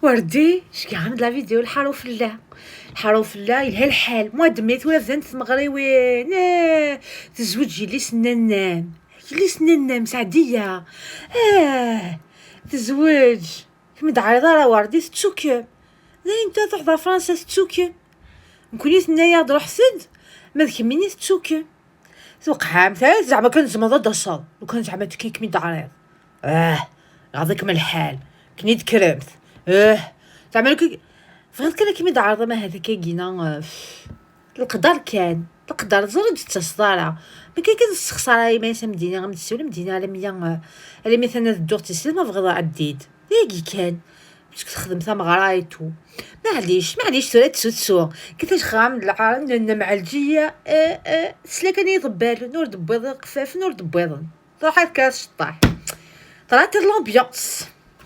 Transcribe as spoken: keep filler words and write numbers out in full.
Werdi, cegɛen-d la vidéo lḥaṛa ufella. Lḥaṛa ufella, yelha lḥal. Moi de mai tura bdant tmeɣriwin. Eh, tezweǧ yelli-s n nannam. Yelli-s n nannam, Seɛdiya. Eh, tezweǧ. Kemm d-ɛriḍ ara Werdi, tettukem. Dayen, tura truḥeḍ ɣer Fransa, tettukem. Nekkni tenna-yaɣ-d ruḥet-d, ma d kemmini tettukem. Tweqɛemt, eh, zeɛma kan tzemreḍ ad d-taseḍ, lukan zeɛma d kem i d-teɛriḍ. Ah, iɣaḍ-ikem lḥal, ken-id-kremt. Ah, zeɛma lukan, bɣiɣ kan ad kem-id-ɛerḍeɣ, ma ahat akka gina, eh, leqder kan, leqder, ẓer ur d-tettaseḍ ara. Ma kan kan tessexṣar ara iman-is am d-iniɣ, am d-siwel, am d-iniɣ, alammi, eh, alammi tana tedduɣ tislit, ma bɣiḍ ɛeddi-d. Dagi kan. Parce que texdem tameɣra et tout. Maɛlic, maɛlic, tura ttu, ttu. Kif acxam d lɛar, n, n Mɛelǧiya, eh, eh, tesla kan i iḍebbalen, ur d-wwiḍen, qfafen, ur d-wwiḍen. Truḥ ad tkar tceṭṭaḥ. Trat l'ambiance.